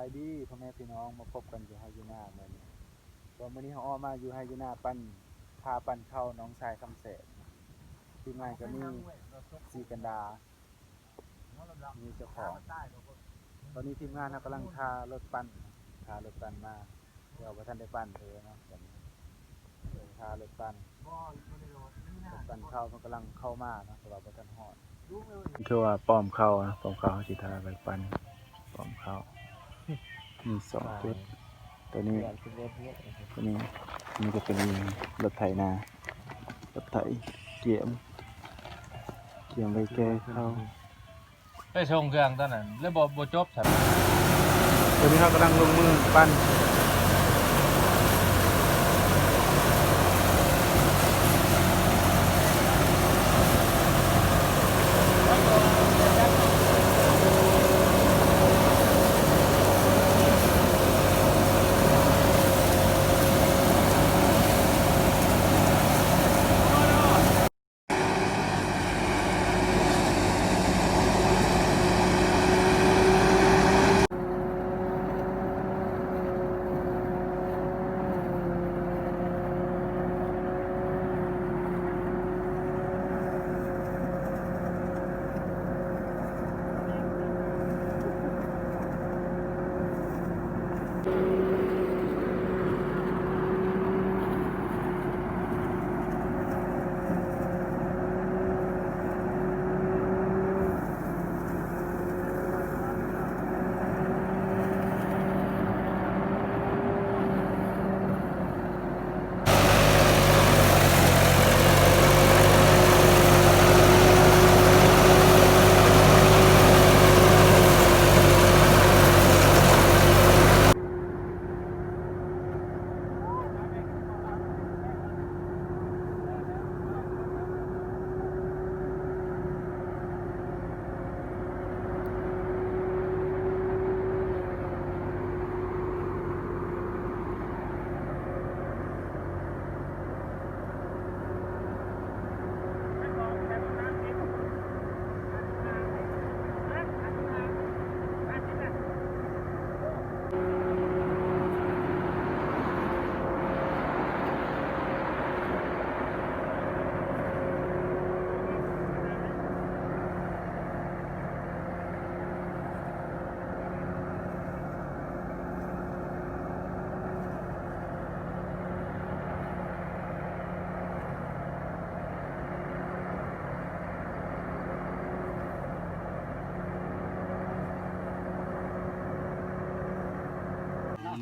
ສະບາຍດີພໍ່ແມ່ພີ່ນ້ອງ ມາພົບກັນຢູ່ໄຮ່ຢູ່ນາມື້ນີ້. ກໍມື້ນີ້ເຮົາອອກມາຢູ່ໄຮ່ຢູ່ນາ ປັ່ນ ພາປັ່ນເຂົ້າໜອງຊາຍຄຳແສນ. ທີມງານກໍມີສີກັນດາ ມີເຈົ້າຂອງ. ຕອນນີ້ທີມງານເຮົາກຳລັງຖ້າລົດປັ່ນ ຖ້າລົດປັ່ນມາ ແຕ່ວ່າບໍ່ທັນໄດ້ປັ່ນເທື່ອເນາະ ຕອນນີ້ຖ້າລົດປັ່ນ. ລົດປັ່ນເຂົ້າມັນກຳລັງເຂົ້າມາເນາະ ແຕ່ວ່າບໍ່ທັນຮອດ. ຄືວ່າປ້ອມເຂົ້ານະ ປ້ອມເຂົ້າເຮົາຊິຖ້າໄປປັ່ນປ້ອມເຂົ້າ ມີສອງຈຸດ. ຕົວນີ້ ຕົວນີ້ ນີ້ຈະເປັນລົດໄຖນາ ລົດໄຖກຽມ ກຽມໄວ້ແກ່ເຂົ້າ. ໄປສົ່ງເຄື່ອງຕອນນັ້ນ ແລ້ວບໍ່ ບໍ່ຈົບຊ້ຳ. ຕອນນີ້ເຮົາກຳລັງລົງມືປັ້ນ.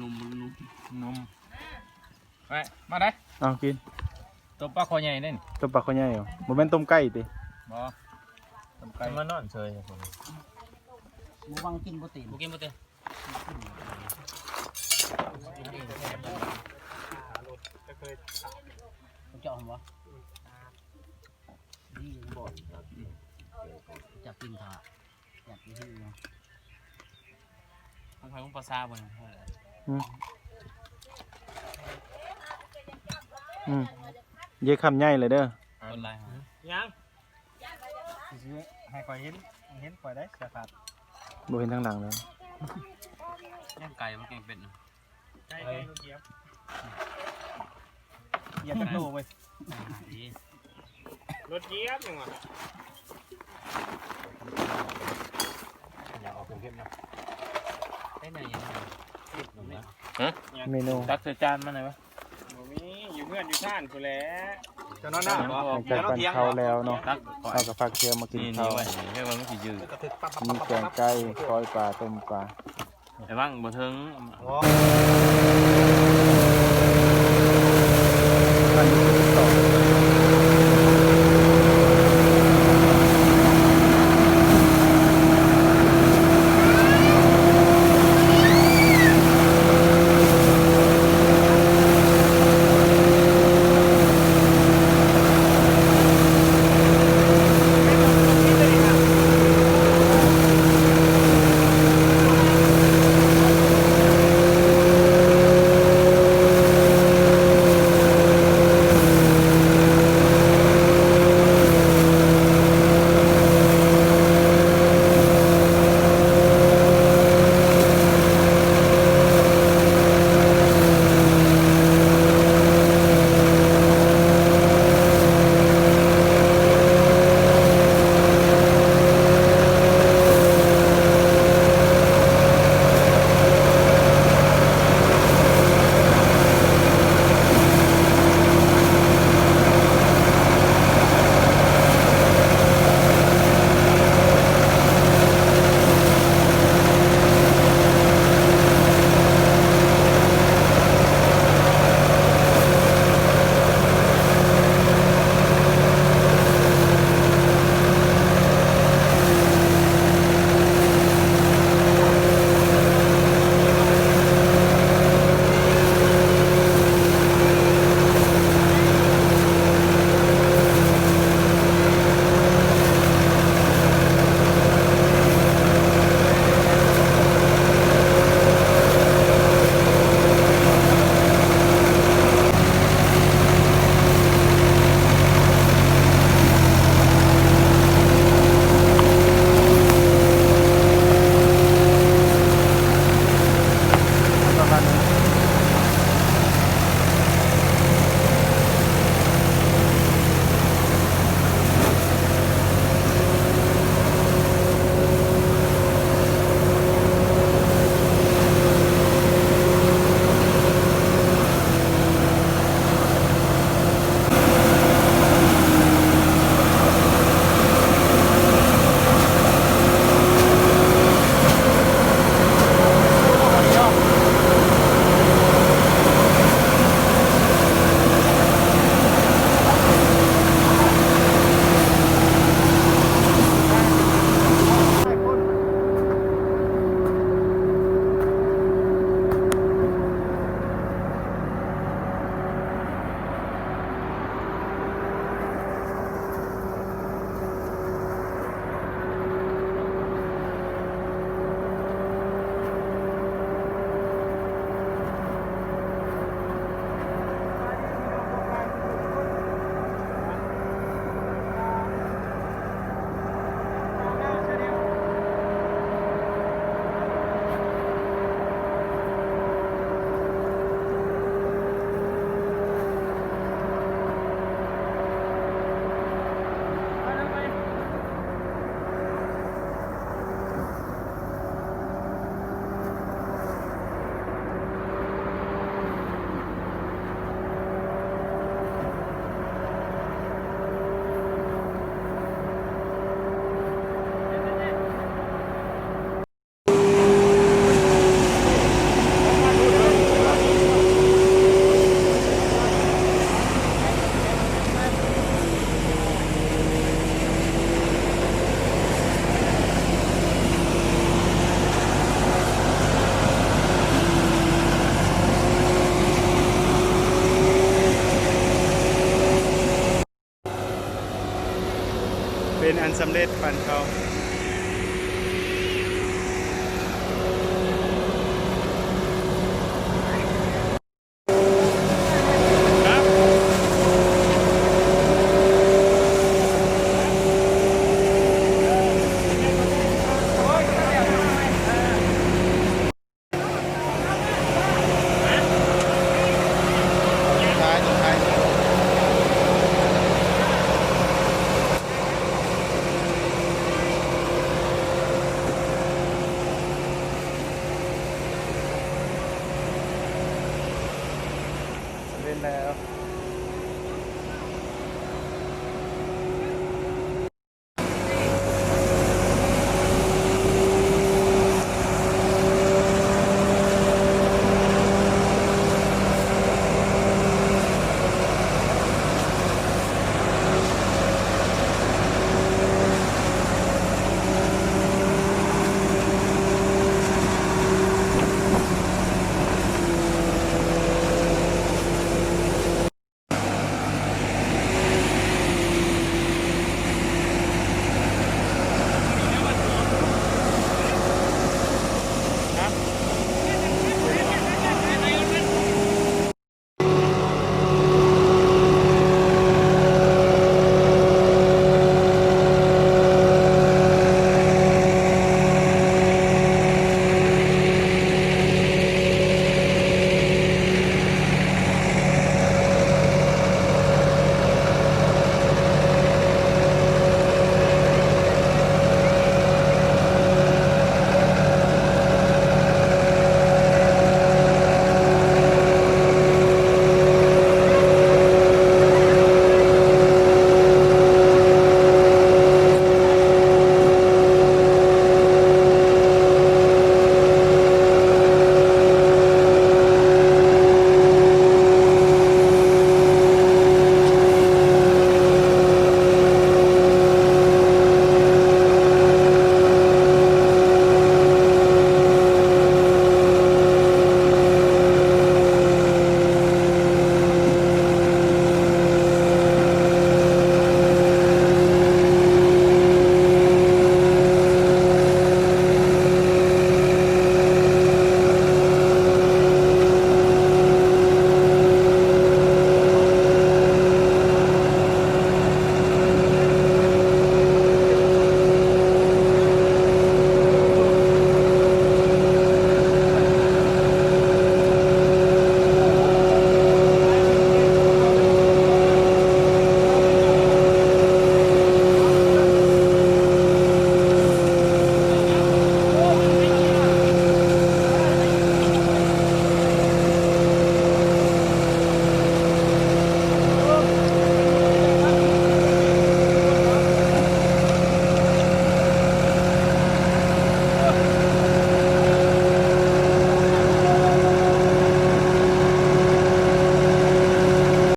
ໜຸ່ມ ໜຸ່ມ ໜຸ່ມ. ໄປ ມາໄດ້ ເອົາກິນ. ຕົ້ມປາຄໍໃຫຍ່ເດ້ນີ້ ຕົ້ມປາຄໍໃຫຍ່ບໍ? ບໍ່ແມ່ນຕົ້ມໄກ່ຕິ? ບໍ່ ຕົ້ມໄກ່. ມານອນເຊີຍ ບໍ່ຫວັງກິນໂປຣຕີນ ບໍ່ກິນໂປຣຕີນ. ເຈາະບໍ່? ນີ້ບໍ່ ຈັບກິນຂາ ຢາກກິນ. ຂອງໃຜຂອງປາຊາບໍ່ນີ້? ອືມ ອືມ ເຢຄຳໃຫຍ່ເລີຍເດີ. ຄົນຫຼາຍຫາ ຍັງ ໃຫ້ຂ້ອຍເຫັນ ເຫັນຂ້ອຍໄດ້ສະພັດ ບໍ່ເຫັນທາງຫຼັງເລີຍ. ຍ່າງໄກ່ບໍ່ ແກງເປັດນະ. ໄກ່ ໄກ່ລົດຢຽບ ຢຽບຈັກໂລເວີຍ? ລົດຢຽບຫຍັງວະ? ຢາກອອກເຄັມໆເນາະ. ໄດ້ແນວຫຍັງ? ຮະ? ເມນູ ຕັກໃສ່ຈານມາໜ່ອຍວະ. ບໍ່ມີ ຢູ່ເຮືອນຢູ່ຊານພຸ້ນແຫຼະ. ເຈົ້ານອນນະ ຫຼັງຈາກປັ້ນເຂົ້າແລ້ວເນາະ ເຮົາກໍພາກຽມມາກິນເຂົ້າ. ມີແກງໄກ່ ກ້ອຍປາ ຕົ້ມປາ. ໄອ້ວັງບໍ່ເຖິງ. ເປັນອັນສຳເລັດປັນເຂົາ.